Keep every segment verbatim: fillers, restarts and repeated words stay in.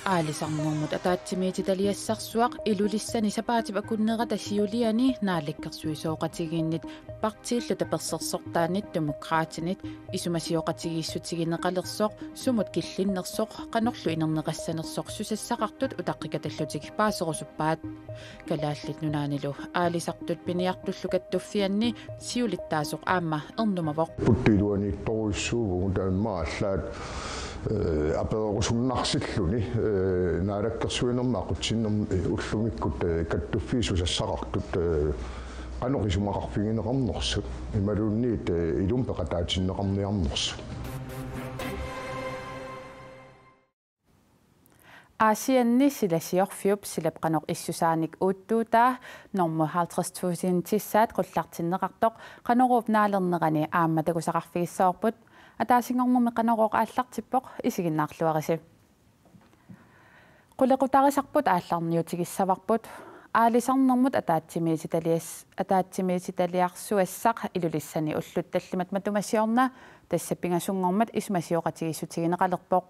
Aalisarnermut ataatsimiititaliassarsuaq Ilulissani sapaatip akunnerata siuliani naalakkersuisooqatigiinnit partiillu tapersersortaanit Demokraatinit isumasioqatigiissutigineqalersoq sumut killinnersoq qanorlu inerneqassanersoq susassaqartut utaqqikatallutik paaserusuppaat. Kalaallit Nunaannilu aalisartut piniartullu kattuffianni siulittaasoq aamma ernumavoq. Puttut iluaniittorujussuuvugut aamma allaat, eh, apererusunnarsilluni, eh, naalakkersuinermi aqutsinermi, eh, ullumikkut, eh, kattuffiit susassaqartut, eh, qanoq isumaqarfigineqarnersut imaluunniit, eh, ilumut peqataatinneqarniarnersut. Aasianni silasiorfiup silap qanoq issusaanik uuttuutaa normu halvtreds tusinditissaat qullartinneqartoq Qanoruup naalernerani aamma takusaqarfigissavarput. Ataasinngornermi Qanorooq aallartippoq, isiginnaarluarisi. Qulequtarisarput aallarniutigissavarput. Aalisarnermut ataatsimiititalias-, ataatsimiititaliarsuassaq Ilulissani ullut tallimat matuma siorna, tassa pingasunngormat isumasioqatigiissutigineqalerpoq.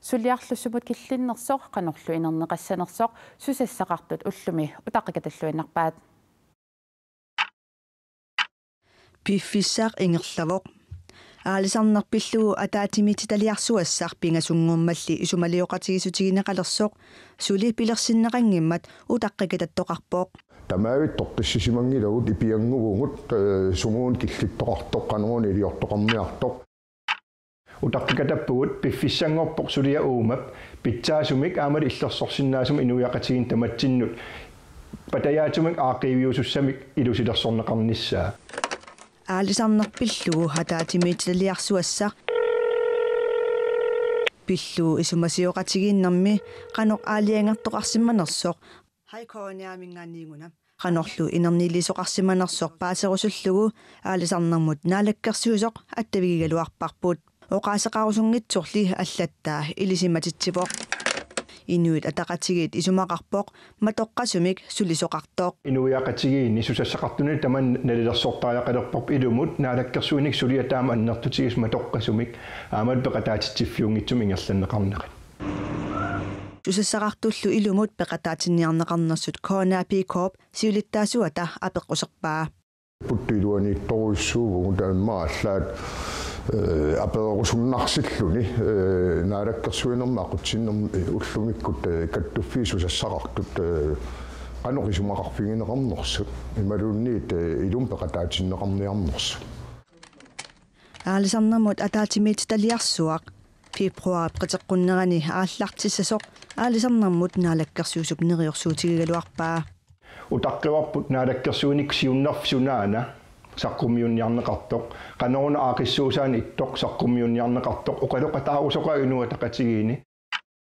Suliarlu sumut killinnersoq qanorlu inerneqassanersoq susassaqartut ullumi utaqqikatalluinnarpaat. Piffissaq ingerlavoq. Aalisarneq pillugu ataatsimiititaliarsuassaq pingasunngormalli isumalioqatigiissutigineqalersoq suli pilersinneqanngimmat utaqqikatattoqarpoq. Tamavitta toqqissisimanngilagut, ipiannguvugut, eh, sumut killittoqartoq, qanoruna iliortoqarniartoq. Utaqqikatappugut piffissanngorpoq suliaq uumap pitsaasumik aammalu illersorsinnaasumik inuiaqatigiinnut tamatsinnut patajaatsumik aaqqiiviusussamik ilusilersorneqarnissaa. Aalisarneq pillugu ataatsimiititaliarsuassaq pillugu isumasioqatigiinnermi qanoq aalajangertoqarsimanersoq Hej K N R-minngaanniit una. Qanorlu inerniiliisoqarsimanersoq paaserusullugu aalisarnermut naalakkersuisoq attavigigaluarparput. Oqaaseqarusunngitsorli allattaa ilisimatitsivoq. Inuit Ataqatigiit isumaqarpoq matoqqasumik sulisoqartoq. Inuiaqatigiinni susassaqartunit tamanna nalilersortariaqalerparput ilumut naalakkersuinik suliaq taama annertutigisoq matoqqasumik aammalu peqataatitsiffiunngitsumik ingerlanneqarnerat. Susassaqartullu ilumut peqataatinniarneqarnersut K N A P K-p siulittaasuata apeqquserpaa. Puttut iluaniittorujussuuvugut aamma allaat, eh, apererusunnarsilluni, eh, naalakkersuinermi aqutsinermi, eh, ullumikkut, eh, kattuffiit susassaqartut, eh, qanoq isumaqarfigineqarnersut imaluunniit, eh, ilumut peqataatinneqarniarnersut. Aalisarnermut ataatsimiititaliarsuaq februaarip qiteqqunnerani aallartissasoq aalisarnermut naalakkersuisup neriorsuutigigaluarpaa. Utaqqivarput naalakkersuinikkut siunnerfik sunaana saqqummiunniarneqartoq, qanoruna aaqqissuussaaneq ittoq saqqummiunniarneqartoq, oqaloqataarusoqaat Inuit Ataqatigiinni.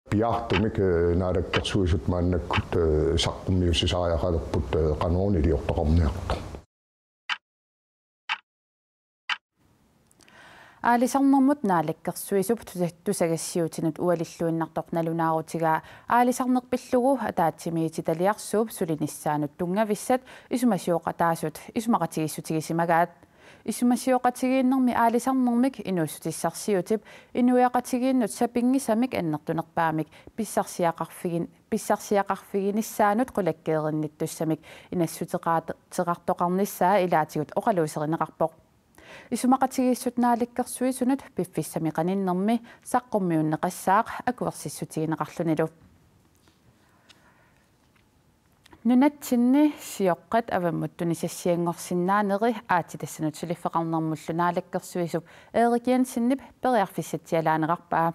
Piaartumik, eh, naalakkersuisut maannakkut, eh, saqqummiussisariaqalerput, eh, qanoruna iliortoqarniartoq. Aalisarnermut naalakkersuisup tusa-, tusagassiuutinut ualilluinnartoq nalunaarutigaa aalisarneq pillugu ataatsimiititaliarsuup sulinissaanut tunngavissat isumasioqataasut isumaqatigiissutigisimagaat. Isumasioqatigiinnermi aalisarnermik inuussutissarsiutip inuiaqatigiinnut sapinngisamik annertunerpaamik pissarsiaqarfigin-, pissarsiaqarfiginissaanut qulakkeerinnittussamik inassuteqaat-, -teqartoqarnissaa ilaatigut oqaluuserineqarpoq. Isumaqatigiissut naalakkersuisunut piffissami qaninnermi saqqummiunneqassaaq akuersissutigineqarlunilu. Nunatsinni sioqqat avammut tunisassianngorsinnaaneri aatsitassanut suliffeqarnermullu naalakkersuisup Erik Jensenip periarfissatsialaanerarpaa.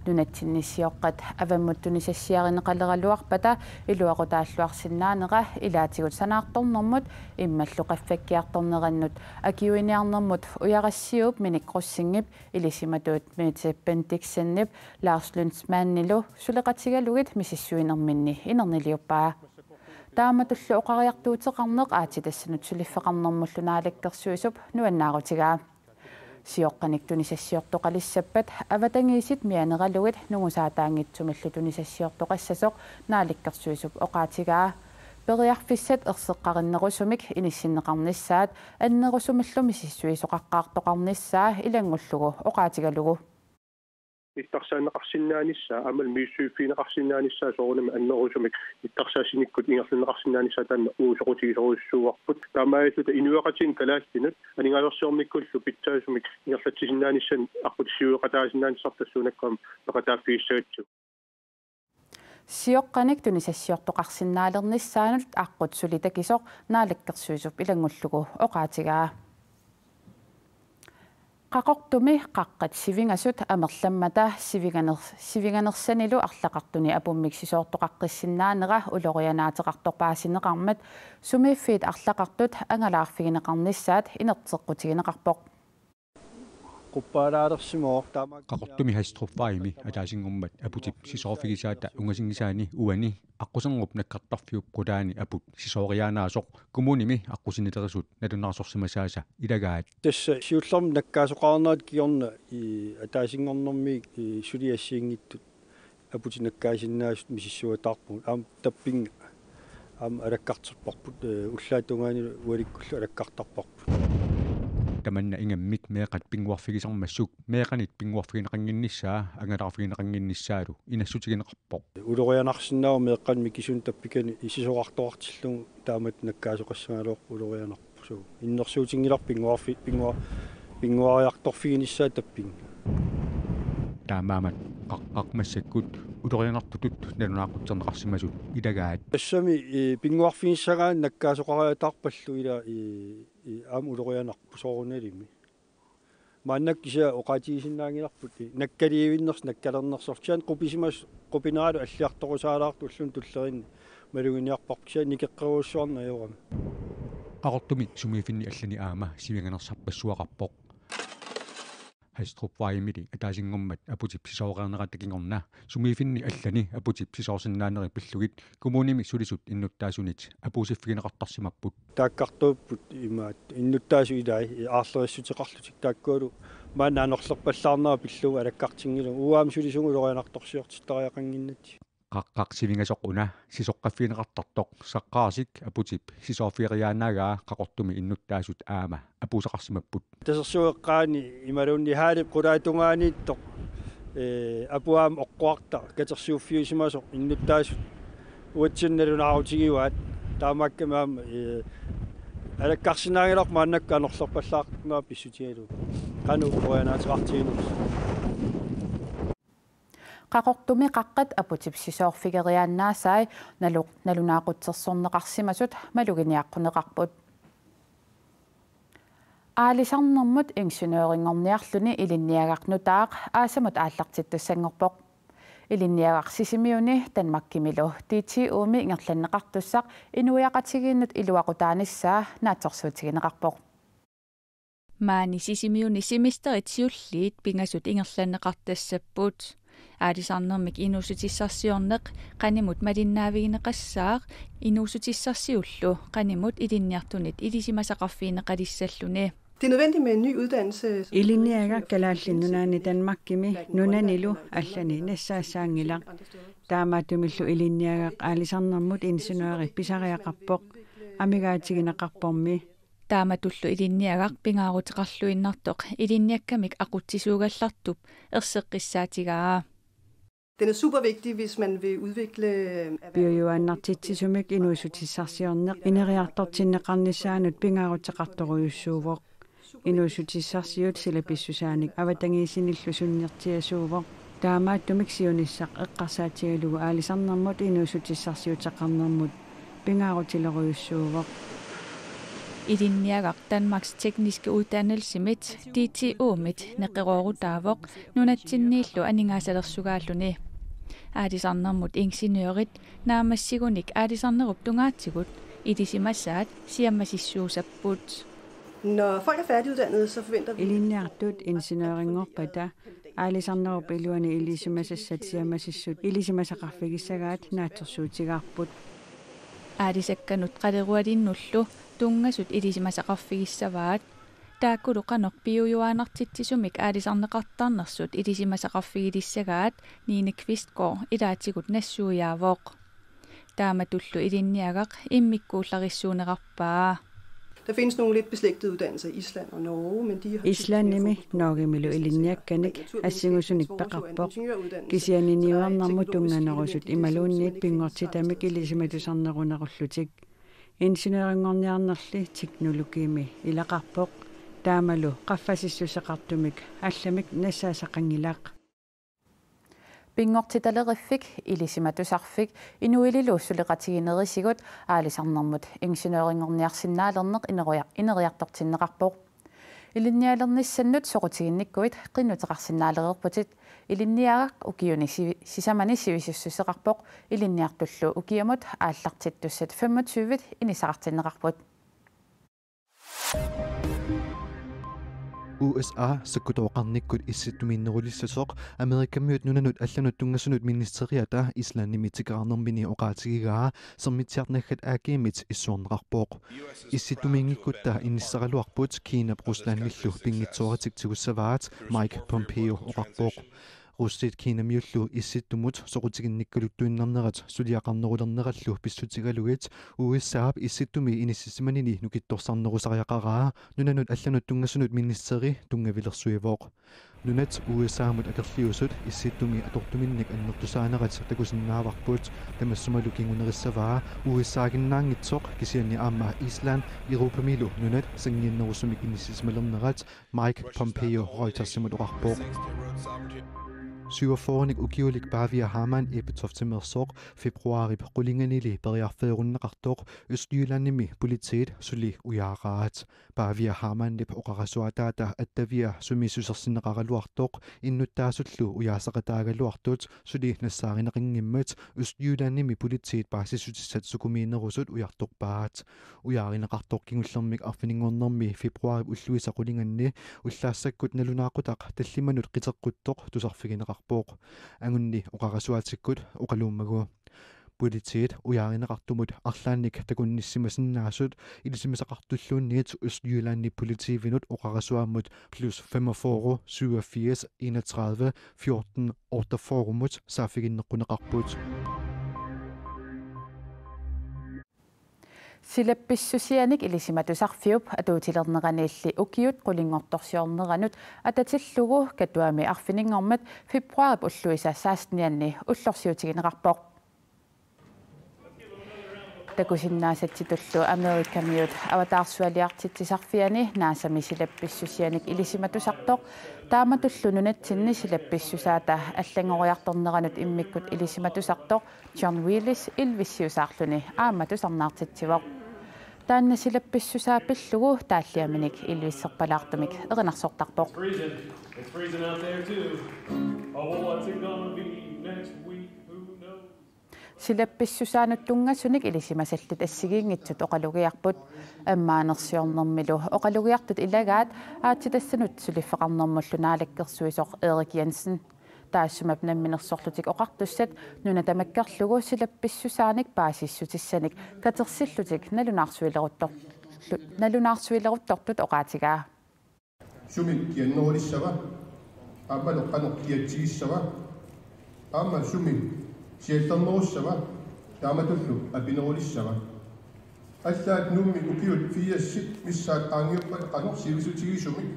Nunatsinni sioqqat avammut tunisassiarineqaleraluarpata iluaqutaalluarsinnaanera ilaatigut sanaartornermut immaqalu qaffakkiartornerannut akiuiniarnermut Ujarassiuup Minik Rosingip, ilisimatuut Mette Bendiksenip, Lars Lyndsmannilu suleqatigalugit misissuinerminni inerniliuppaa. Taamatullu oqariartuuteqarneq aatsitassanut suliffeqarnermullu naalakkersuisup nuannaarutigaa. Sioqqanik tunisassiortoqalissappat avatangiisit mianeralugit nungusaataanngitsumillu tunisassiortoqassasoq naalakkersuisup oqaatigaa. Periarfissat erseqqarinnerusumik inissinneqarnissaat annerusumillu misissuisoqaqqaartoqarnissaa ilanngullugu oqaatigalugu. nittarsaanneqarsinnaanissaa, aammalu misissuiffigineqarsinnaanissaa soorunami annerusumik nittarsaassinikkut ingerlanneqarsinnaanissaa taanna uagut soqutigisorujussuuarput. Taamaalilluta inuiaqatigiinni kalaallinut aningaasarsiornikkullu pitsaasumik ingerlatsisinnaanissaanut aqqutissiueqataasinnaanissarput tassuunakkut aamma peqataaffigissagatsigu. Sioqqanik tunisassiortoqarsinnaalernissaanut aqqut suli takisoq Naalakkersuisup ilanngullugu oqaatigaa. Qaqortumi qaqqat sivingasut amerlammata sivinganer-, sivinganersanilu arlaqartuni apummik sisoortoqaqqissinnaanera ulorianaateqartoq paasineqarmat sumiiffiit arlaqartut angalaarfigineqarnissaat inerteqqutigineqarpoq. Quppaalaalersimavoq taama. Qaqortumi Hastrup Vejimi ataasinngormat aputip sisoorfigisaata ungasinngisaani uani aqqusernup nakkartarfiup qulaani aput sisooriaannaasoq kommunimi aqqusinilerisut nalunaarsorsimasaasa ilagaat. Tassa siullermik nakkaasoqarnerat kingorna i ataasinngornermi i suli assigiinngitsut aputit nakkaasinnaasut misissuataarpugut. Aamma tappinnga aamma alakkarterparput, ee, ullaap tungaani ualikkullu alakkartarparput. Tamanna ingammik meeqqat pinnguarfigisarmassuk meeqqanit pinnguarfigineqannginnissaa angalaarfigineqannginnissaalu inassutigineqarpoq. Ulorianarsinnaavoq meeqqanut mikisunik tappikani sisorartoqartillugu taamatut nakkaasoqassagaluarpoq ulorianarpoq. Suu, innersuutinngilarput pinnguarfi-, pinngua-, pinnguariartorfiginissaa tappinnga. Taamaammat qaqqat massakkut ulorianartutut nalunaaqutserneqarsimasut ilagaat. Tassami, ee, pinnguarfigissagaanni nakkaasoqariataarpallu ila, ee, ee, aamma ulorianarpoq soorunalimi. Maannakkut kisianni oqaatigisinnaanngilarput, ee, nakkaliivinnersoq, nakkalernersoq. Kisianni qupisimas-, qupineralu alliartorusaalaartoq ulluni tulleriinni maluginiarparput kisianni nikeqqerujussuarneq ajorami. Qaqortumi sumiiffinni allani aamma sivinganersarpassuaqarpoq. Hastrup Vejimili ataasinngormat aputip sisooreernerata kingorna sumiiffinni allani aputip sisoorsinnaaneri pillugit kommunimi sulisut innuttaasunit apuussiffigineqartarsimapput. Taakkartuupput imaattoq innuttaasut ilai aarlerissuteqarlutik taakkualu maanna anorlerpallaarnera pillugu alakkartinngilagut uagut aamma sulisugut ulorianartorsiortittariaqannginnatsigu. Qaqqaq sivingasoq una sisoqqaffigineqartartoq saqqaarsik aputip sisoorfigeriaannaagaa Qaqortumi innuttaasut aamma apuussaqarsimapput. Tasersuup eqqaani imaluunniit haalip qulaap tungaaniittoq, ee, apuaam oqquarta katersuuffiusimasoq innuttaasut uatsinnut nalunaarutigivaat taamaakkami aamma, ee, alakkarsinnaanngilarput maannakkut anorlerpallaartumik pissutigalugu. Qanoq ulorianaateqartiginersoq. Qaqortumi qaqqat aputip sisoorfigeriaannaasai nalu-, nalunaaqutsersorneqarsimasut maluginiaqquneqarput. Aalisarnermut ingeniørinngorniarluni ilinniagaq nutaaq aasamut aallartittussanngorpoq. Ilinniagaq Sisimiuni Danmarkimilu D T U-mi ingerlanneqartussaq inuiaqatigiinnut iluaqutaanissaa naatsorsuutigineqarpoq. Maani Sisimiuni semesterit siulliit pingasut ingerlanneqartassapput. Aalisarnermik inuussutissarsiorneq qanimut malinnaavigineqassaaq inuussutissarsiullu qanimut ilinniartunit ilisimasaqarfigineqalissalluni. Det er nødvendigt med en ny uddannelse. Ilinniagaq Kalaallit Nunaanni Danmarkimi nunanilu allani nassaassaanngilaq. Taamaattumillu ilinniagaq aalisarnermut ingeniøri pisariaqarpoq amigaatigineqarpormi. Taamatullu ilinniagaq pingaaruteqarluinnartoq ilinniakkamik aqutsisuugallartup erseqqissaatigaa. Den er super vigtig, hvis man vil udvikle, øh, erhverv. Piujuaannartitsisumik inuussutissarsiorneq ineriartortinneqarnissaanut pingaaruteqartorujussuuvoq. Inuussutissarsiut sila pissusaanik avatangiisinillu sunniutigisassasuuvoq. Taamaattumik siunissaq eqqarsaatigalugu aalisarnermut inuussutissarsiuteqarnermut pingaarutilerujussuuvoq. Ilinniagaq Danmarks Tekniske Uddannelsimit D T U-mit neqeroorutaavoq nunatsinniillu aningaasalersugaaluni. Aalisarnermut ingeniørit naammassigunik aalisarnerup tungaatigut ilisimasaat siammasissuussapput. Når folk er færdiguddannet, så forventer vi. Ilinniartut ingeniørinngorpata aalisarnerup iluani ilisimasassat siammasissut ilisimasaqarfigissagaat naatsorsuutigaarput. Aalisakkanut qalerualinnullu tunngasut ilisimasaqarfigissavaat. Taakkulu qanoq piujuaannartitsisumik aalisarneqartarnersut ilisimasaqarfigilissagaat Nina Kvistgaard ilaatigut nassuiaavoq. Taamatullu ilinniagaq immikkuullarissuunerarpaa. Der findes nogle lidt beslægtede uddannelser i Island og Norge, men de har typisk mere Islandimi fokus på Norgemilu ilinniakkanik assigusunik peqarpoq. Kisianni niuernermut tunnganerusut imaluunniit pinngortitamik ilisimatusarnerunerullutik. Ingeniørinngorniarnerli teknologiimi ilaqarpoq. Taamalu qaffasissuseqartumik allamik nassaasaqanngilaq. Pinngortitaleriffik ilisimatusarfik inuililu suleqatiginerisigut aalisarnermut ingeniørinngorniarsinnaalerneq ineruja-, ineriartortinneqarpoq. Ilinnialernissannut soqutiginnikkuit qinnuteqarsinnaalereerputit. Ilinniagaq ukiuni sivi-, sisamani sivisussuseqarpoq. Ilinniartullu ukiamut aallartittussat femogtyve inisaqartinneqarput. U S A sakkutooqarnikkut issittumiinnerulissasoq Amerikamiut nunanut allanut tunngasunut ministeriata Islandimi tikeraarnermini oqaatigigaa Sermitsiarnaggat A G-mit issuerneqarpoq. Issittumiinngikkutta inissisaraluarput Kinap Ruslandillu pinngitsooratik tigussavaat, Mike Pompeo oqarpoq. Russit Kinamiullu issittumut soqutiginnikkaluttuinnarnerat suliaqarnerulernerallu pissutigalugit U S A-p issittumi inissisimanini nukittorsarnerusariaqaraa nunanut allanut tunngasunut ministeri tunngavilersuivoq. Nunat U S A-mut akerliusut issittumi atortuminnik annertusaanerat takusinnaavarput, tamassumalu kingunerissavaa U S A-ginnaanngitsoq kisianni aamma Island Europamilu nunat sanngiinnerusumik inissisimalernerat Mike Pompeo Reutersimut oqarpoq. Syvogfyrrenik ukiulik Pavia Haman Ebetoftimeersoq februaarip qulinganili periarfeerunneqartoq Østjyllandimi politiit suli ujaaraat. Pavia Hamanip oqarasuaataata attavia sumiissusersinneqaraluartoq innuttaasullu ujaasaqataagaluartut suli nassaarineqanngimmat Østjyllandimi politiit paasissutissat sukumiinerusut ujartorpaat. Ujaarineqartoq kingullermik arfininngornermi februaarip ulluisa qulinganni ullaassakkut nalunaaqutaq tallimanut qiteqquttoq tusarfigineqarpoq. Angunni oqarasuaatikkut oqaluummagu. Politiit ujaarineqartumut arlaannik takunnissimasinnaasut ilisimasaqartulluunniit Østjyllandip politiivinut oqarasuaammut plus femogfyrre, syvogfirs, enogtredive, fjorten, otteogfyrre-mut saaffiginneqquneqarput. Silappissusianik ilisimatusarfiup atuutilerneraniilli ukiut qulinngortorsiorneranut atatillugu Katuami arfininngormat februaarip ulluisa sekstenianni ullorsiutigineqarpoq. Takusinnaasatsitullu Amerikamiut avataarsualiartitsisarfiani naasami silappissusianik ilisimatusartoq taamatullu nunatsinni silappissusaata allanngoriartorneranut immikkut ilisimatusartoq John Willis Ilvissiusaarluni aamma tusarnaartitsivoq. Taanna silappissusaa pillugu taalliaminik ilvisserpalaartumik erinarsortarpoq. It's freezing. It's freezing out there too. Oh, what's it gonna be next week? Who knows? Silappissusaanut tunngasunik ilisimasallit assigiinngitsut oqalugiarput. Ammaanersiornermilu oqalugiartut ilagaat aatsitassanut suliffeqarnermullu naalakkersuisoq Erik Jensen. Taassuma namminersorlutik oqartussat nuna tamakkerlugu silappissusaanik paasissutissanik katersillutik nalunaarsuileruttor-, nalunaarsuileruttortut oqaatigaa. Sumi kiannerulissava, aammalu qanoq kiatsigissava, aamma sumi siallernerussava, taamatullu apinerulissava. Allaat Nuummi ukiut firsit missaat qaangiuppata qanoq sivisutigisumik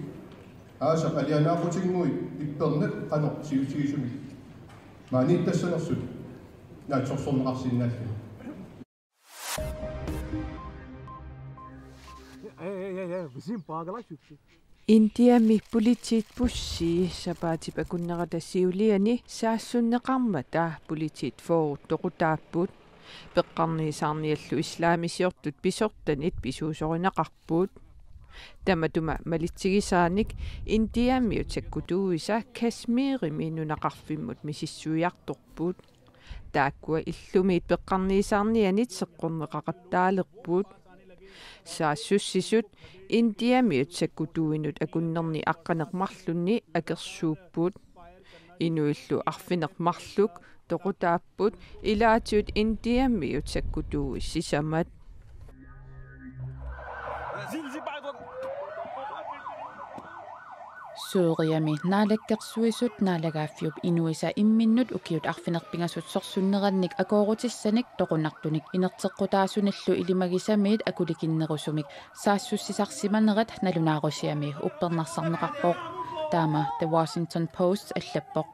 aasaq alianaaqutinnguit ippernat qanoq sivitigisumik maaniittassanersut naatsorsorneqarsinnaalluni. Indiami politiit bussii sapaatip akunnerata siuliani saassunneqarmata politiit fyrre toqutaapput. Peqqarniisaarniallu islamisiortut pisortanit pisuusorineqarput. Tamatuma malitsigisaanik Indiamiut sakkutuuisa Kashmirimi nunaqarfimmut misissuiartorput. Taakkua illumiit peqqarniisaarnianit seqqorneqaqattaalerput. Saassussisut Indiamiut sakkutuuinut akunnerni aqqaneq-marlunni akersuupput. Inuillu arfineq-marluk toqutaapput ilaatigut Indiamiut sakkutuui sisamat. Tuuriami naalakkersuisut naalagaaffiup inuisa imminnut ukiut arfineq-pingasut sorsunnerannik akoorutissanik toqunartunik inerteqqutaasunillu ilimagisamiit akulikinnerusumik saassussisarsimanerat nalunaarusiami uppernarsarneqarpoq. Taama The Washington Post allappoq.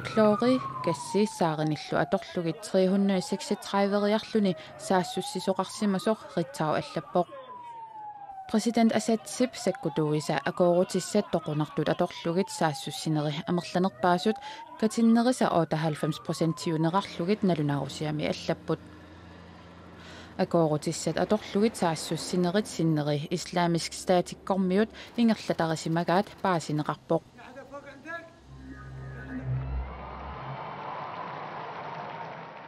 Klori gassi saarinillu atorlugit tre hundrede seksogtrediveriarluni saassussisoqarsimasoq Ritzau allappoq. Præsident Assadip sakkutuuisa akoorutissat toqunartut atorlugit saassussineri amerlanerpaasut katinnerisa otteoghalvfems procentiunerarlugit nalunaarusiami allapput. Akoorutissat atorlugit saassussinerit sinneri Islamisk Statikkormiut ingerlatarisimagaat paasineqarpoq.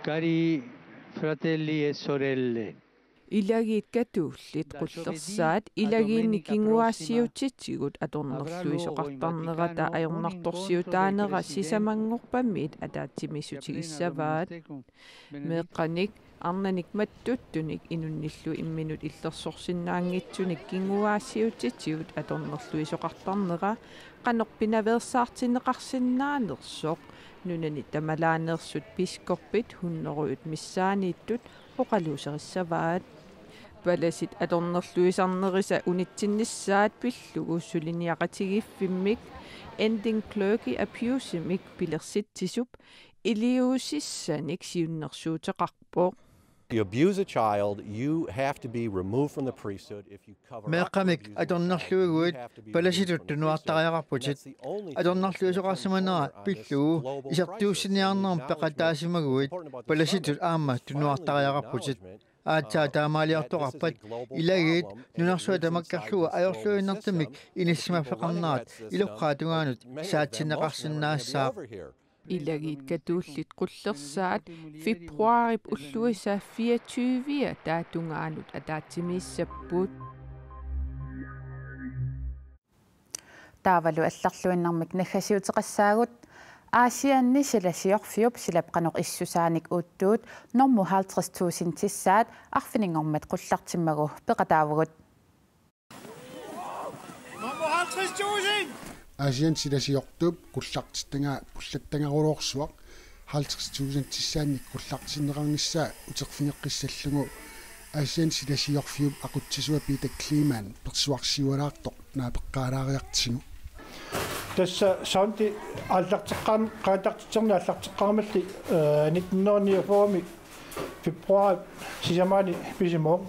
Cari fratelli e sorelle, Ilagiit katuullit qullersaat ilagiinni kinguaassiuutitigut atornerluisoqartarnerata ajornartorsiutaanera sisamanngorpamiit ataatsimiissutigissavaat. Meeqqanik arnanik mattuttunik inunnillu imminut illersorsinnaanngitsunik kinguaassiuutitigut atornerluisoqartarnera qanoq pinaveersaartinneqarsinnaanersoq nunani tamalaaneersut biskoppit hunnorujut missaaniittut oqaluuserissavaat. Palasit atornerluisarnerisa unitsinnissaat pillugu suliniaqatigiiffimmik Ending Clergy Abuse-imik pilersitsisup iliuusissanik siunnersuuteqarpoq. You abuse a child, you have to be removed from the priesthood if you cover up. Meeqqamik atornerluiguit palasitut tunuartariaqarputit. Atornerluisoqarsimanera pillugu isertuussiniarnermut peqataasimaguit palasitut aamma tunuartariaqarputit. Aatsaat taamaaliortoqarpat ilagiit nunarsuaq tamakkerlugu ajorluinnartumik inissimaffeqarnerat iluaqqaata tungaanut saatsinneqarsinnaassaaq. Ilagiit katuullit qullersaat februaarip ulluisa fireogtyve-ata tungaanut ataatsimiissapput. Taavalu allarluinnarmik naggasiuteqassaagut. Aasianni silasiorfiup silap qanoq issusaanik uuttuut normu halvtreds tusindiussaat arfininngormat qullartimmagu peqataavugut. Aasianni silasiortup qullartittagaa pullattangaruloorsuaq halvtreds tusindiussaannik qullartinneqarnissaa uterfigeqqissallugu Aasianni silasiorfiup aqutsisua Peter Kleemann persuarsiualaartoq naapeqqaalaariartigu. Tassa soundi aallarteqqaam-, qaantartitserni aallarteqqaamalli, eh, nitten hundrede niogfyrre-mi februaarip sisamaani pisimavoq.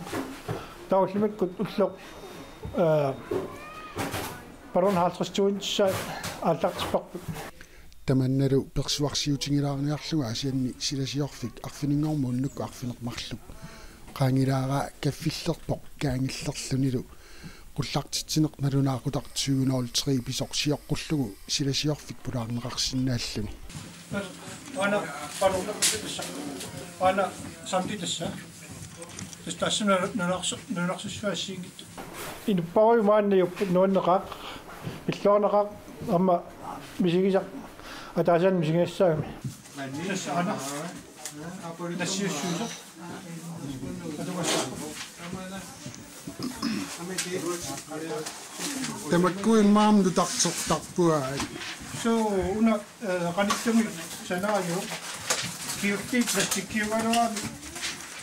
Taava ullumikkut ulloq, eh, ballon halvtreds tusindiussaat aallartipparput. Tamannalu persuarsiutigilaarniarlugu Aasianni silasiorfik arfininngormat unnukkut arfineq-marluk qaangilaaraa kaffillerpoq kaangillerlunilu qullartitsineq nalunaaqutaq tyve nul tre pisoq sioqqullugu silasiorfik pulaarneqarsinnaalluni. Aana, aana, aana, samtitassa. Tassa tassani nunarsu-, nunarsuassiinngitsoq. Inuppaaruit maannajupput nuanneqaaq, pilluarneqaaq, aamma misigisaq ataaseq misigigassaagami. Tassa aana. Nassiussuisoq. Tamakkuin maam nutartertarpuaat. Suu, una, eh, qanittumik sanaajuvoq. Kiutti plastikkiugaluarami.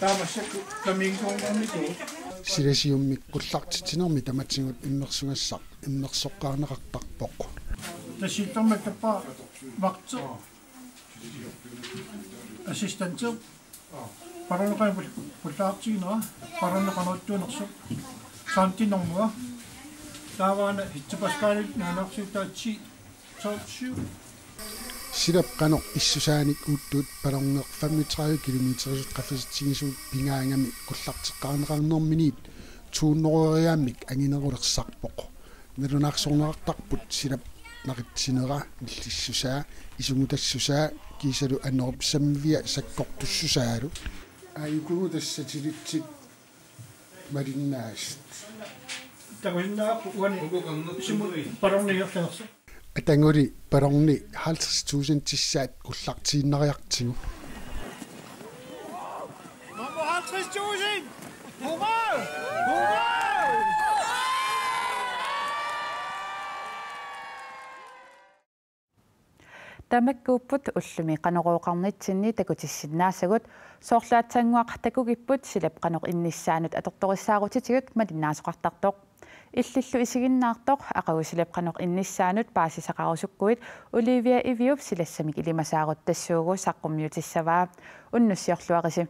Taava massakkut flamingoornikuuvoq. Silasiummik qullartitsinermi tamatigut immersugassaq immersoqqaarneqartarpoq. Tassa illermat tappaa vagter. Assistenti. Balloni qanoq pul-, pullaartiginera, balloni qanoq ittuunersoq. Santinormua. Taava aana Hitze Pascalip naanaarsuutaa ti, tolv, syv. Silap qanoq issusaanik uuttuut balloni femogtredive kilometerisut qaffasitsigisut pigaagami qullarteqqaarneqarnerminiit to hundrede-riaammik anginerulersarpoq. Nalunaarsorneqartarput silap naqitsinera, nillissusaa, isugutassusaa kiisalu annerusumik sammivia sakkortussusaalu. Aa, ikugu tassa tilitsit malinnaasut. Takusinnaavarput uani sumut balloni ingerlanersoq. Ataguli balloni halvtreds tusindiussaat qullartiinnariartigu. Nummer halvtreds tusind! Hurra! Hurra! Tamakkuupput ullumi Qanorooqarnitsinni takutissinnaasagut, soorlu aatsaannguaq takugipput silap qanoq innissaanut atortorissaarutitigut malinnaasoqartartoq. Illillu isiginnaartoq aqagu silap qanoq innissaanut paasisaqarusukkuit Olivia Iviup silassamik ilimasaarut tassuugu saqqummiutissavaa. Unnussiorluarisi.